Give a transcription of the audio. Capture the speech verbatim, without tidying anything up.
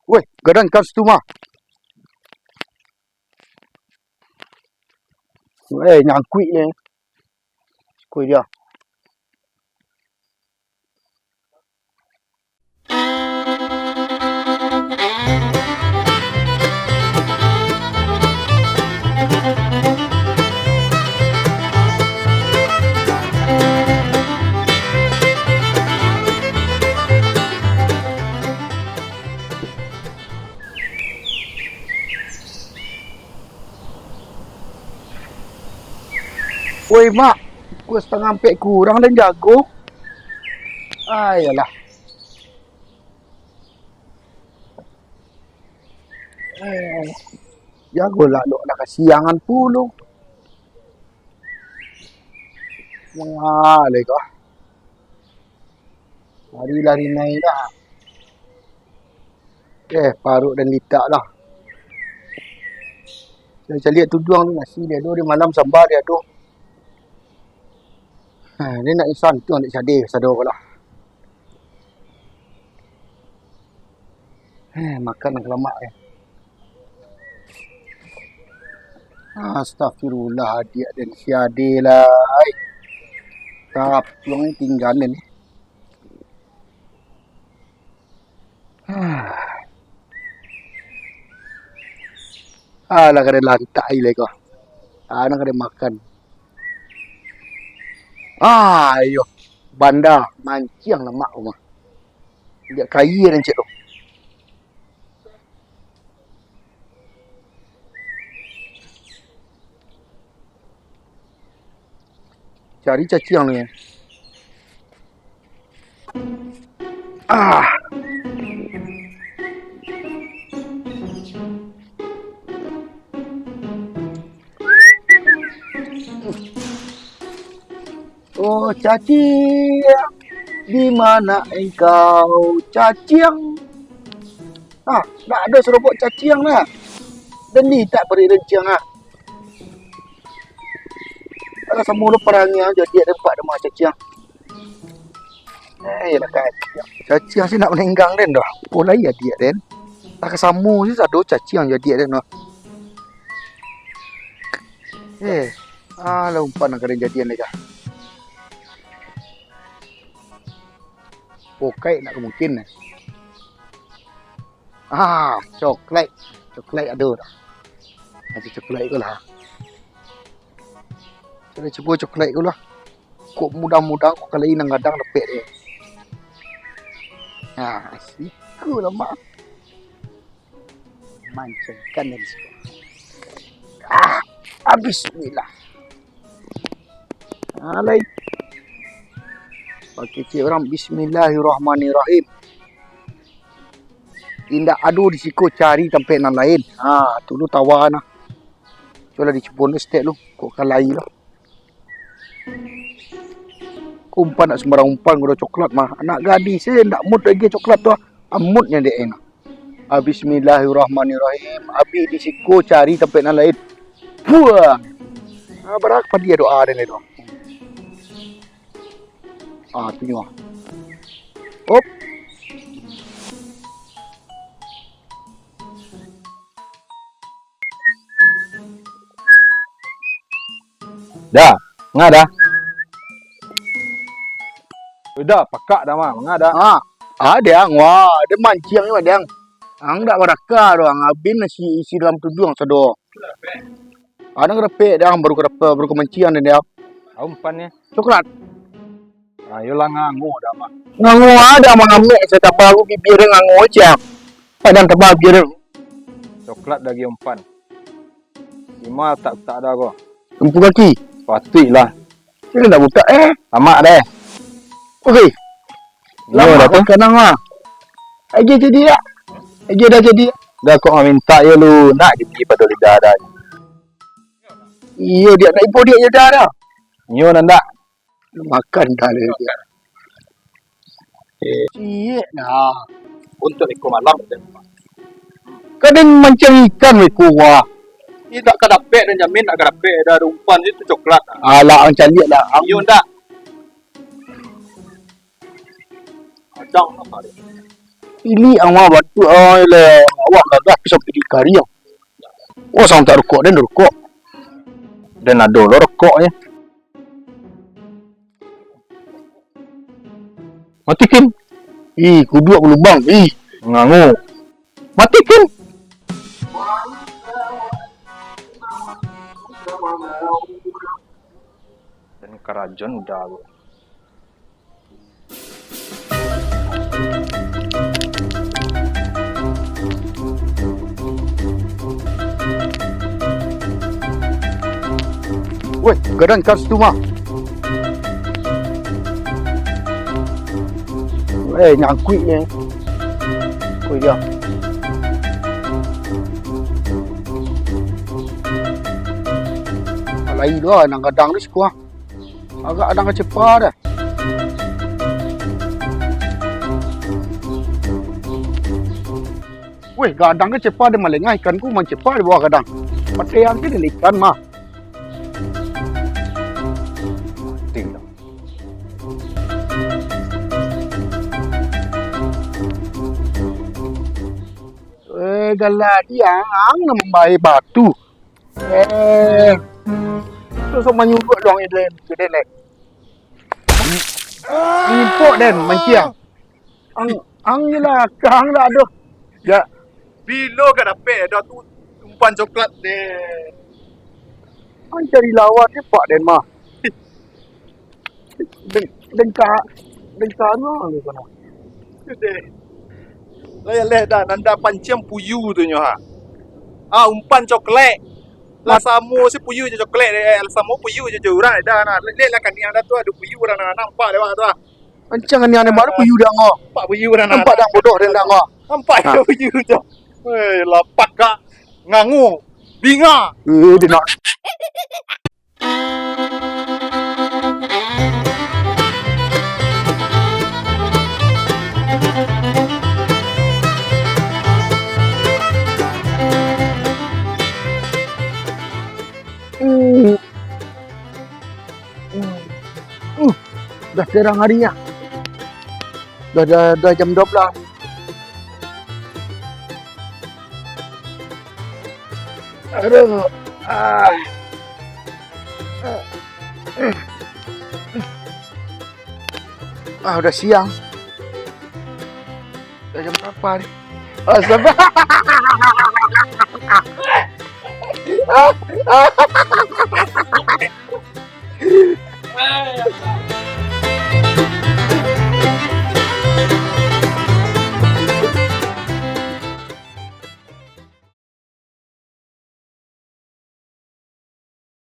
Woi, gadang ikan situ mah. Woi, nyangkuik ni. Sikoi dia. Woi, Mak, pukua satangah ampek kurang den jago. Ayolah. Eh, jagolah, dok, dah kasiangan pulo. Mangaleh kah? Lari-lari nai lah. Eh, paruik den litak lah. Caliak tuduang tu nasi dia tu, di malam samba dia tu. Ha, ni nak santuang dek sadeh sado ko lah. Eh, makan nan kalamak ni. Astagfirullah, adiak den si Ade lai. Tapuang ni tinggalan ni. Alah, kada lantak ai lai ko. Ah, nan kada makan. Ah, iyo. Banda manciang lamak ko mah. Diak kaia rancak tu. Cari caciang ni. Ah. Oh, caciang, di mana engkau, caciang? Ah, nak ado sarobok caciang lah. Bali tak paruik den ciang ah. Alah, samo lo parangai jo adiak den, pak, den mah caciang. Eh, iyolah, kan. Caciang se nak manenggang den doh. Apo lai adiak den? Lah ka samo se sado caciang jo adiak den doh. Eh, alah, umpan nan ka den jadian lai kah. Pokai nak ka mungkin. Ah, coklat. Coklat ado dah. Ado coklat ko lah. Cubo, cubo coklat ko lah. Kok mudah-mudahan kok kalai nan gadang dapek deh. Nah, siko lah, Mak. Mancangkan dari siko. Ah, bismillah. Alai. Pakai cek urang, bismillahirrahmanirrahim. Indak ado di siko, cari tampek nan lain. Ha, tu lu tawa nah. Cubolah dicubo ni setek lu, kok kalai lu. Umpan nak sembarang umpan, kudo coklat mah. Anak gadih se ndak mood lagi coklat tu ah. Amut nyo dek e nah. Ah, bismillahirrahmanirrahim. Abih di siko, cari tampek nan lain. Puah. Ah, barapa dia doa den itu? Ah, tu nyo. Op. Da, manga da? Uda, pakak da mah, manga da? Ah, ah, Diang, wah, den manciang ni, Diang. Ang dak baraka doh, ang abih nasi isi dalam tuduang sado. Ang ka dapek, Diang, baru ka dapek, baru ka manciang den, Diang. Au umpan ni. Coklat. Ayolah, ngango da mah. Ngango a da mah, amek, sa taba bibia den ngango ciek. Padan taba bibia den. Coklat dari umpan. Limo tak, tak ada ko. Lumpuh kaki. Patuiklah. Kira nak butak, eh. Lamak deh. Okey. Iyo, lamak dah tu. Kanang mah. Aja jadi dak? Aja dah jadi. Dah kok minta yo lu, nak jadi pado lidah dah. Iyo, diak nak ibo diak yo dah dah. Nyo nandak. Makan dah le diak. Eh. Ciek dah. Untuak iko malam. Kadang mancang ikan weh ko wah. Indak ka dapek, den jamin indak ka dapek, dah ado umpan situ coklat. Alah, ang caliak lah. Ang iyo ndak? Macam apa dia? Ini awak bantu, ah, ilah, awak lah, lah, sampai di kari, ah. Oh, sang tak rokok, den rokok. Den ado lo rokok, eh. Matikin. Ih, kuduak balubang. Ih, ngango. Matikin. Dan karajon udah. Woi, gadang ikan situ mah. Eh, nyangkuik ni. Woi, dia. Alai dua, nang gadang tu sikuah. Agak gadang ka cepa dah. Weh, gadang ka cepa dah malengah, ikan ku mancepa di bawah gadang. Pakaian ke dari ikan mah. Mati lah. Eh, galak dia, ang nak mambae batu. Eh, tu sok manyuruak dong, Eden, Eden, eh. Impok den, manciang. Ang, ang je lah, kang dah, aduh. Ya. Bilo ka dapek dah tu umpan coklat deh. Ang cari lawan je, Pak Den mah. Den, den ka, den ka anu lah, kono. Deh. Lah, ya leh dah, nanda panciang puyu tu nyo, ha. Ah, umpan coklat. Lah samo si puyu je coklat, eh, lah samo puyu je, je urang dah, nah. Leh lah kaniang dah tu, ado puyu urang, nah, nampak lewat tu, ah. Ancang kaniang ni baru puyu dah, ngah. Nampak puyu urang, nah. Nampak dah bodoh dan dah, ngah. Nampak je puyu tu. Weh, lapat ka ngango. Binga. Eh, dia nak. Uh, dah terang hari, ya. Dah, dah, dah jam dua belas. Aduh. Ah. Ah, udah siang. Udah jam berapa ni? Ah, sabar.